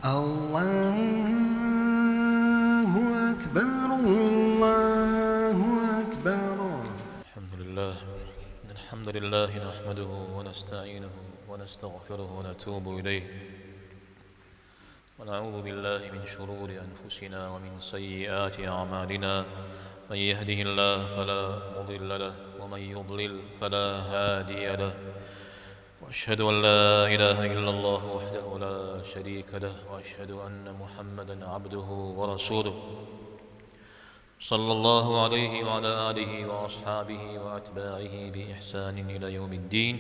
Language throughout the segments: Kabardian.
Аллаху акбар, Аллаху акбар. الحمد لله الحمد لله نحمده ونستعينه ونستغفره ونتوب إليه ونعوذ بالله من شرور أنفسنا ومن سيئات أعمالنا من يهده الله فلا مضل له ومن يضلل فلا هادي له وأشهد أن لا إله إلا الله وحده لا شريك له وأشهد أن محمدا عبده ورسوله صلى الله عليه وعلى آله وأصحابه وأتباعه بإحسان إلى يوم الدين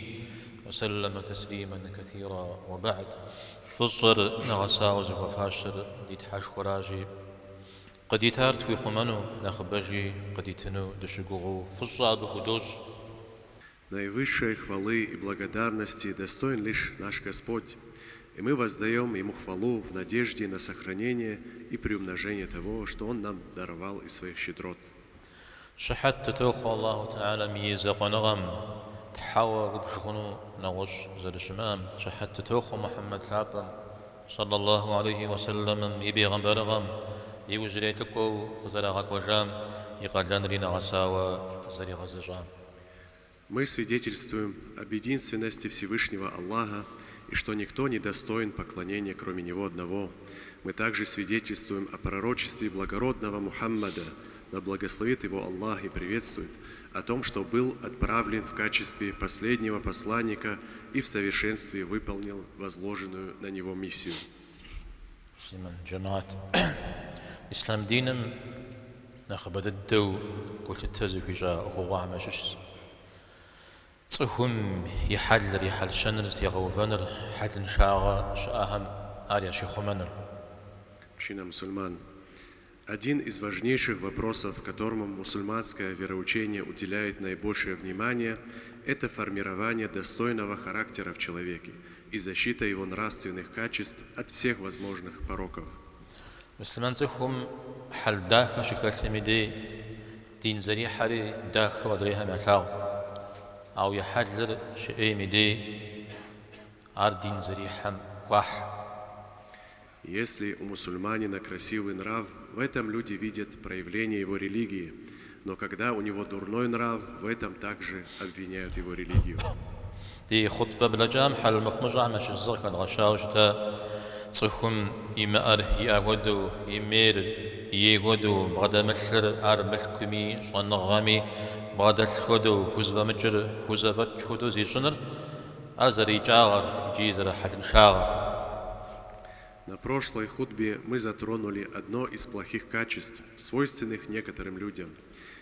وسلم تسليما كثيرا وبعد. Фӏыщӏэр нэгъэсауэ зыхуэфащэр ди Тхьэшхуэращи, къыдитар тхуихъумэну, нэхъыбэжи къыдитыну дыщыгугъыу фӏыщӏэ абы худощӏ. Наивысшей хвалы и благодарности достоин лишь наш Господь, и мы воздаем Ему хвалу в надежде на сохранение и приумножение того, что Он нам даровал из своих щедрот. Щыхьэт дытохъуэ Аллаху Тэхьэлам и закъуэныгъэм, Тхьэуэ убж хъуну нэгъуэщӏ зэрыщымыӏэм. Щыхьэт дытохъуэ Мухьэммэд лъапӏэм, сэллаллаху алейхи уэсэлэмым, и бегъымбарыгъэм, иужьрей лӏыкӏуэу къызэрагъэкӏуэжам, и къалэнри нэгъэсауэ зэригъэзэщӏам. Мы свидетельствуем об единственности Всевышнего Аллаха и что никто не достоин поклонения, кроме Него одного. Мы также свидетельствуем о пророчестве благородного Мухаммада, да благословит его Аллах и приветствует, о том, что был отправлен в качестве последнего посланника и в совершенстве выполнил возложенную на него миссию. Муслъымэн жэмыхьэт. Ислъам диным нэхъыбэ дыдэу гулъытэ зыхуищӏа ӏуэхугъуэхэм ящыщщ. Цӏыхум и хьэлыр, и хьэл-щэныр зэтегъэувэныр, хьэлыншагъэ щыӏэхэм ар ящихъумэныр. Община мусульман. Один из важнейших вопросов, которому мусульманское вероучение уделяет наибольшее внимание, это формирование достойного характера в человеке и защита его нравственных качеств от всех возможных пороков. Муслъымэн цӏыхум хьэл дахэ щыхэлъым и дей дин зэрихьэри дахэу адрейхэм ялъагъу. Ауэ и хьэлыр щыӏейм и дей ар дин зэрихьэм хуахь. Если у мусульманина красивый нрав, в этом люди видят проявление его религии, но когда у него дурной нрав, в этом также обвиняют его религию. Ди хъутбэ блэкӏам хьэл мыхъумыщӏэхэм ящыщ зы къыхэдгъэщауэ щыта цӏыхум имыӏэр иӏэ хуэдэу, имейр ей хуэдэу, бгъэдэмылъыр ар мылъкуми, щӏэныгъэми бгъэдэлъ хуэдэу, хузэфӏэмыкӏыр хузэфӏэкӏ хуэдэу зищӏыныр, ар зэрыикӏагъэр икӏи зэрыхьэлыншагъэр. На прошлой хутбе мы затронули одно из плохих качеств, свойственных некоторым людям.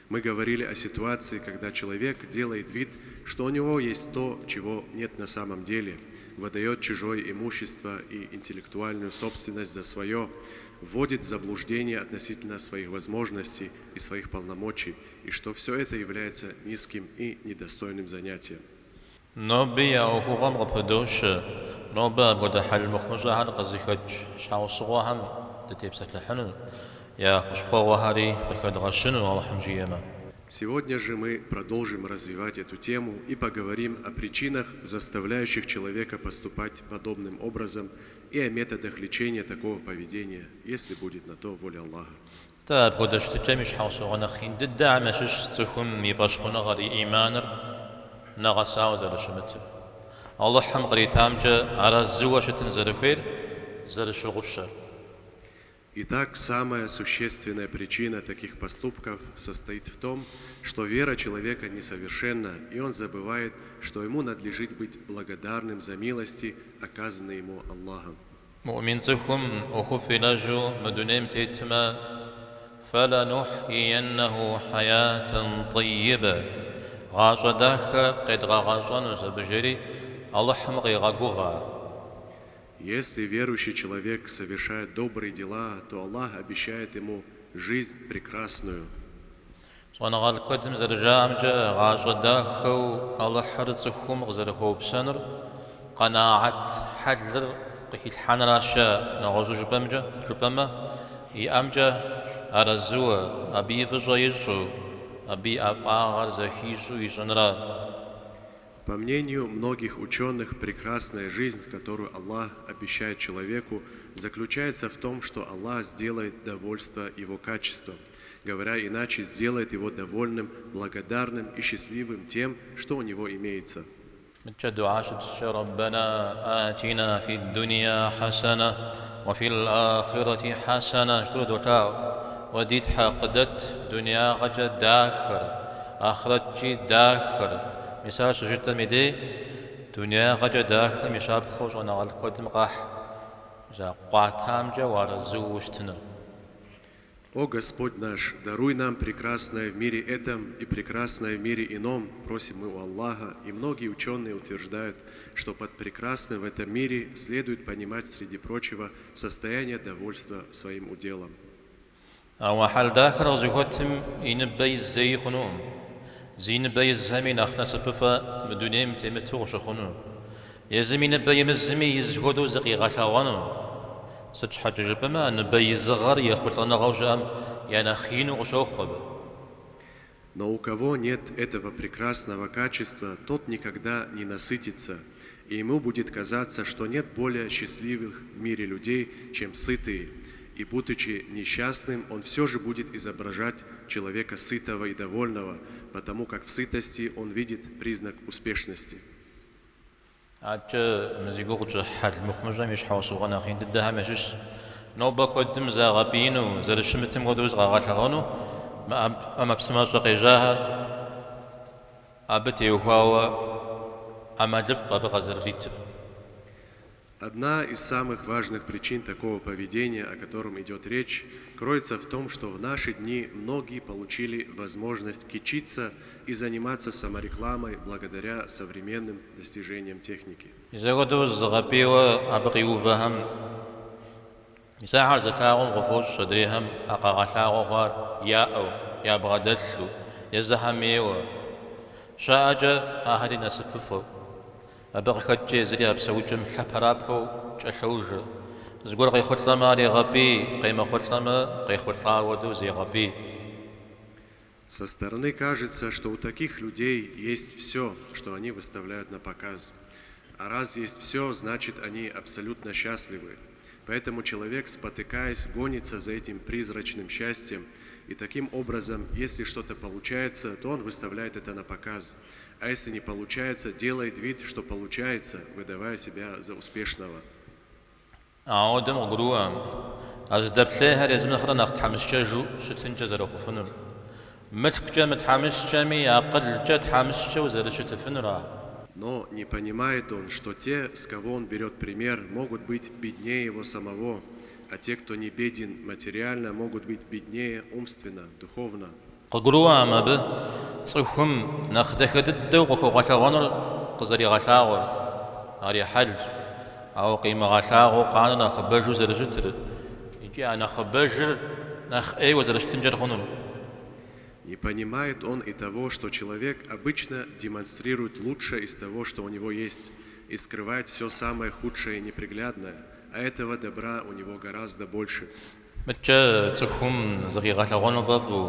Мы говорили о ситуации, когда человек делает вид, что у него есть то, чего нет на самом деле, выдает чужое имущество и интеллектуальную собственность за свое, вводит в заблуждение относительно своих возможностей и своих полномочий, и что все это является низким и недостойным занятием. Ноби а ӏуэхугъуэм къыпыдощэ, нобэ апхуэдэ хьэл мыхъумыщӏэхэр къызыхэкӏ щхьэусыгъуэхэм дытепсэлъыхьыну, я хущхъуэгъуэхэри къыхэдгъэщыну Алыхьым жиӏэмэ. Сегодня же мы продолжим развивать эту тему и поговорим о причинах, заставляющих человека поступать подобным образом, и о методах лечения такого поведения, если будет на то воля Аллаха. Атӏэ апхуэдэ щытыкӏэм и щхьэусыгъуэ нэхъ ин дыдэхэм ящыщщ цӏыхум и фӏэщхъуныгъэр, и ӏиманыр нэгъэсауэ зэрыщымытыр. Алыхьым къритамкӏэ арэзыуэ щытын зэрыхуейр зэрыщыгъупщэр. Итак, самая существенная причина таких поступков состоит в том, что вера человека несовершенна, и он забывает, что ему надлежит быть благодарным за милости, оказанные ему Аллахом. Муӏмин цӏыхум ӏуэхуфӏ илэжьу мы дунейм тетмэ, фэлэнухьиеннэху хьэятэн тӏэйибэ, гъащӏэ дахэ къедгъэгъэщӏэнущ абы жери Алыхьым къегъэгугъэ. Если верующий человек совершает добрые дела, то Аллах обещает ему жизнь прекрасную. Щӏэныгъэлӏ куэдым зэрыжаӏэмкӏэ, гъащӏэ дахэу Алыхьыр цӏыхум къызэрыхуэупсэнур къэнагъэт хьэлыр къыхилъхьэныращ, нэгъуэщӏу жыпӏэмкӏэ, жыпӏэмэ, иӏэмкӏэ арэзыуэ, абы и фӏыщӏэ ищӏу, абы и ӏэфӏагъэр зэхищӏэу ищӏыныра. По мнению многих ученых, прекрасная жизнь, которую Аллах обещает человеку, заключается в том, что Аллах сделает довольство его качеством. Говоря иначе, сделает его довольным, благодарным и счастливым тем, что у него имеется. Мыдкӏэ дугьэ щытщӏкӏэ, Рэббэна атина фи дунья хьэсэнэ, уэ фил ахирэти хьэсэнэ, жытӏэурэ долъаӏуэ. Уэ ди Тхьэ, къыдэт дунеягъэкӏэ дахэр, ахърэткӏи дахэр. Мис ар щыжытӏэм и дей, дунеягъэкӏэ дахэм и щапхъэу щӏэныгъэлӏ куэдым къахь, мис а къуатамкӏэ уарэзыуэ ущытыныр. О Господь наш, даруй нам прекрасное в мире этом и прекрасное в мире ином, просим мы у Аллаха, и многие ученые утверждают, что под прекрасным в этом мире следует понимать, среди прочего, состояние довольства своим уделом. Ауэ хьэл дахэр къызыхуэтым и ныбэ из зэи хъунукъым. Зи ныбэ изхэми нэхъ насыпыфӏэ мы дунейм темыту къыщыхъуну. Езым и ныбэ имызми из хуэдэу зыкъигъэлъэгъуэну. Сыт щхьэкӏэ жыпӏэмэ, а ныбэ изыгъэр ехъулӏэныгъэу щыӏэм я нэхъ ину къыщохъу абы. Но у кого нет этого прекрасного качества, тот никогда не насытится, и ему будет казаться, что нет более счастливых в мире людей, чем сытые. И будучи несчастным, он все же будет изображать человека сытого и довольного, потому как в сытости он видит признак успешности. Адэкӏэ мы зи гугъу тщӏы хьэл мыхъумыщӏэм и щхьэусыгъуэ нэхъ ин дыдэхэм ящыщщ нобэ куэдым загъэпӏиину, зэрыщымытым хуэдэу зыкъагъэлъэгъуэну мы ӏэмэпсымэщӏэ къежьахэр абы теухуауэ ӏэмалыфӏ абы къазэрыритыр. Одна из самых важных причин такого поведения, о котором идет речь, кроется в том, что в наши дни многие получили возможность кичиться и заниматься саморекламой благодаря современным достижениям техники. Мис апхуэдэу зызыгъэпӏийуэ абы къиувэхэм, мис ахэр зылъагъум къыфӏощӏ адрейхэм а къагъэлъагъуэ хъуар яӏэу, ябгъэдэлъу, езыхэм ейуэ. Щаӏэкӏэ ахэри насыпыфӏэу. Абы къыхэкӏкӏэ езыри а псэукӏэм лъэпэрапэу кӏэлъожэ. Зыгуэр къехъулӏэмэ, ар егъэпӏий, къемыхъулӏэмэ, къехъулӏа хуэдэу зегъэпӏий. Со стороны кажется, что у таких людей есть все, что они выставляют на показ. А раз есть все, значит, они абсолютно счастливы. Поэтому человек, спотыкаясь, гонится за этим призрачным счастьем. И таким образом, если что-то получается, то он выставляет это на показ. А если не получается, делает вид, что получается, выдавая себя за успешного. Ауэдэм къыгурыӏуэкъым, а зыдэплъейхэр езым нэхърэ нэхъ тхьэмыщкӏэжу щытынкӏэ зэрыхъуфынур. Мылъкукӏэ мытхьэмыщкӏэми, акъылкӏэ тхьэмыщкӏэу зэрыщытыфынур ар. Но не понимает он, что те, с кого он берет пример, могут быть беднее его самого, а те, кто не беден материально, могут быть беднее умственно, духовно. Къыгурыӏуэкъым абы цӏыхум нэхъ дахэ дыдэу къыхуэгъэлъэгъуэнур къызэригъэлъагъуэр, ар и хьэлщ, ауэ къимыгъэлъагъуэу къанэр нэхъыбэжу зэрыщытыр икӏи а нэхъыбэжыр нэхъ ӏейуэ зэрыщытынкӏэр хъунур. Не понимает он и того, что человек обычно демонстрирует лучшее из того, что у него есть, и скрывает все самое худшее и неприглядное, а этого добра у него гораздо больше. Мыдкӏэ цӏыхум зыкъигъэлъэгъуэну фӏэфӏу,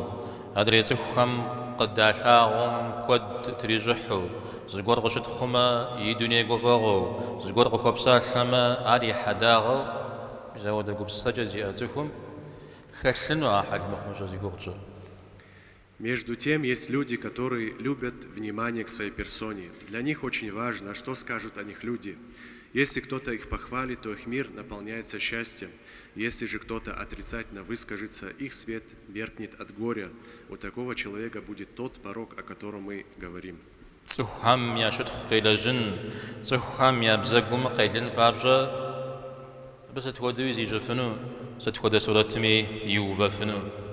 адрей цӏыхухэм къыдалъагъум куэд трищӏыхьу, зыгуэр къыщытхъумэ, и дуней гуфӏэгъуэу, зыгуэр къыхуэпсалъэмэ, ар и хьэдагъэу, мис апхуэдэ гупсысэкӏэ зиӏэ цӏыхум хэлъыну а хьэл мыхъумыщӏэ зи гугъу тщӏыр. Между тем, есть люди, которые любят внимание к своей персоне. Для них очень важно, что скажут о них люди. Если кто-то их похвалит, то их мир наполняется счастьем. Если же кто-то отрицательно выскажется, их свет меркнет от горя. У такого человека будет тот порок, о котором мы говорим. Цӏыхухэм я щытхъу къилэжьын, цӏыхухэм я бзэгум къелын папщӏэ, абы сыт хуэдэуи зищӏыфыну, сыт хуэдэ сурэтми иувэфыну.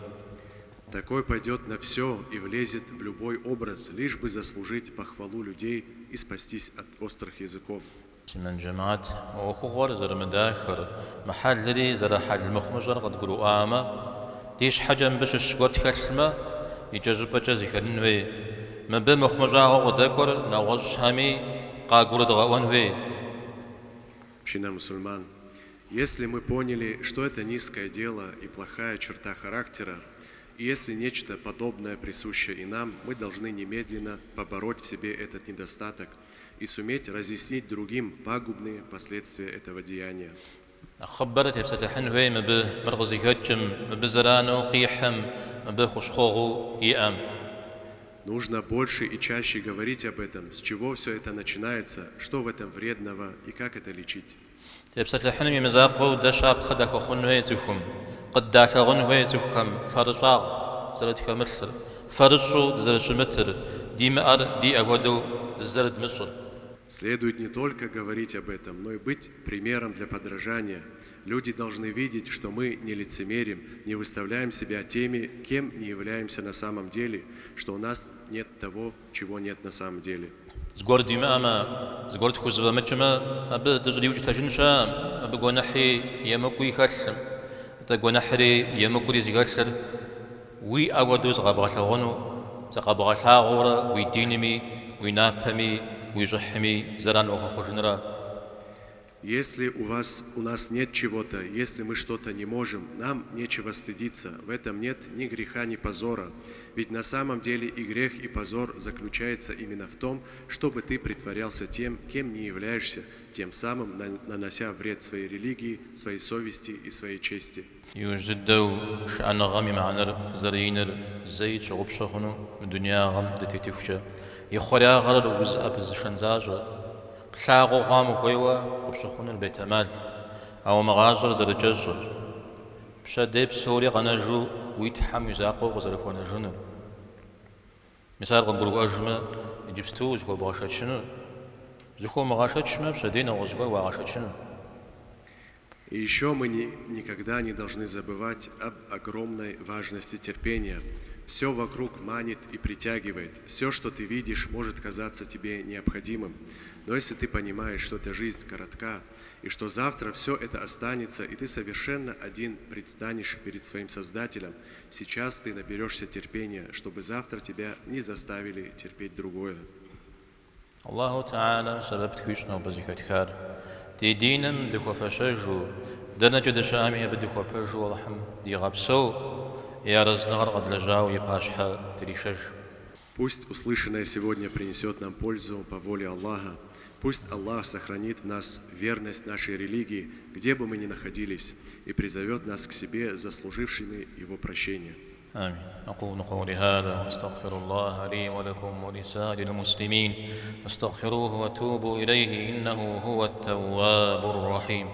Такой пойдет на все и влезет в любой образ, лишь бы заслужить похвалу людей и спастись от острых языков. Муслъымэн жэмыхьэт, мы ӏуэхугъуэр зэрымыдахэр, мы хьэлри зэрыхьэл мыхъумыщӏэр къыдгурыӏуамэ, ди щхьэкӏэ мыбы щыщ гуэр тхэлъмэ, икӏэщӏыпӏэкӏэ зыхэнын хуей. Мыбы мыхъумыщӏагъэу къыдэкӏуэр нэгъуэщӏхэми къагурыдгъэӏуэн хуей. Община мусульман, если мы поняли, что это низкое дело и плохая черта характера, и если нечто подобное присуще и нам, мы должны немедленно побороть в себе этот недостаток и суметь разъяснить другим пагубные последствия этого деяния. Нэхъыбэрэ тепсэлъыхьын хуей мыбы, мыр къызыхэкӏым, мыбы зэрану къихьым, мыбы хущхъуэгъуэу иӏэм. Нужно больше и чаще говорить об этом, с чего все это начинается, что в этом вредного и как это лечить. Тепсэлъыхьыным и мызакъуэу дэ щапхъэ дахуэхъун хуей цӏыхум, къыддалъагъун хуей цӏыхухэм фэрыщӏагъ зэрытхэмылъыр, фэрыщӏу дызэрыщымытыр, димыӏэр диӏэ хуэдэу зызэрыдмыщӏыр. Следует не только говорить об этом, но и быть примером для подражания. Люди должны видеть, что мы не лицемерим, не выставляем себя теми, кем не являемся на самом деле, что у нас нет того, чего нет на самом деле. Зыгуэр димыӏэмэ, зыгуэр тхузэфӏэмыкӏмэ, абы дыщӏриукӏытэжын щыӏэкъым, абы гуэныхьи емыкӏуи хэлъым. Атӏэ гуэныхьри емыкӏури зыхэлъыр уиӏэ хуэдэу зыкъэбгъэлъэгъуэну, зыкъэбгъэлъагъуэурэ уи динми, уи напэми, уи щӏыхьми зэран уахуэхъужынра. Если у вас, у нас нет чего-то, если мы что-то не можем, нам нечего стыдиться. В этом нет ни греха, ни позора. Ведь на самом деле и грех, и позор заключается именно в том, чтобы ты притворялся тем, кем не являешься, тем самым нанося вред своей религии, своей совести и своей чести. Иужь дыдэу шыӏэныгъэм и мыхьэнэр зэрыиныр зэи тщыгъупщэ хъуну мы дунеягъэм дытетыхукӏэ. И хъуреягъэр узыӏэпызышэн защӏэ. Плъагъуу хъуам ухуейуэ къыпщыхъуныр бетэмал, ауэ мы гъащӏэр зэрыкӏэщӏыр, пщэдей псори къэнэжу уи Тхьэм уи закъуэу къызэрыхуэнэжынур. Мис ар къыбгурыӏуэжмэ, иджыпсту зыхуэбгъэшэчыну, зыхуомыгъэшэчмэ, пщэдей нэгъуэщӏ гуэр уагъэшэчыну. И еще мы никогда не должны забывать об огромной важности терпения. Все вокруг манит и притягивает. Все, что ты видишь, может казаться тебе необходимым. Но если ты понимаешь, что эта жизнь коротка, и что завтра все это останется, и ты совершенно один предстанешь перед своим Создателем, сейчас ты наберешься терпения, чтобы завтра тебя не заставили терпеть другое. Аллаху Тэхьэлам сэбэп тхуищӏ нобэ зэхэтхар. Ди диным дыхуэфэщэжу, дэнэкӏэ дыщыӏэми абы дыхуэпэжу Алыхьым дигъэпсэу, и арэзыныгъэр къэдлэжьауэ и пащхьэ дришэж. Пусть услышанное сегодня принесет нам пользу по воле Аллаха. Пусть Аллах сохранит в нас верность нашей религии, где бы мы ни находились, и призовет нас к себе заслужившими Его прощение. آمين أقول قولي هذا وأستغفر الله لي ولكم ولسائر المسلمين فاستغفروه وتوبوا إليه إنه هو التواب الرحيم.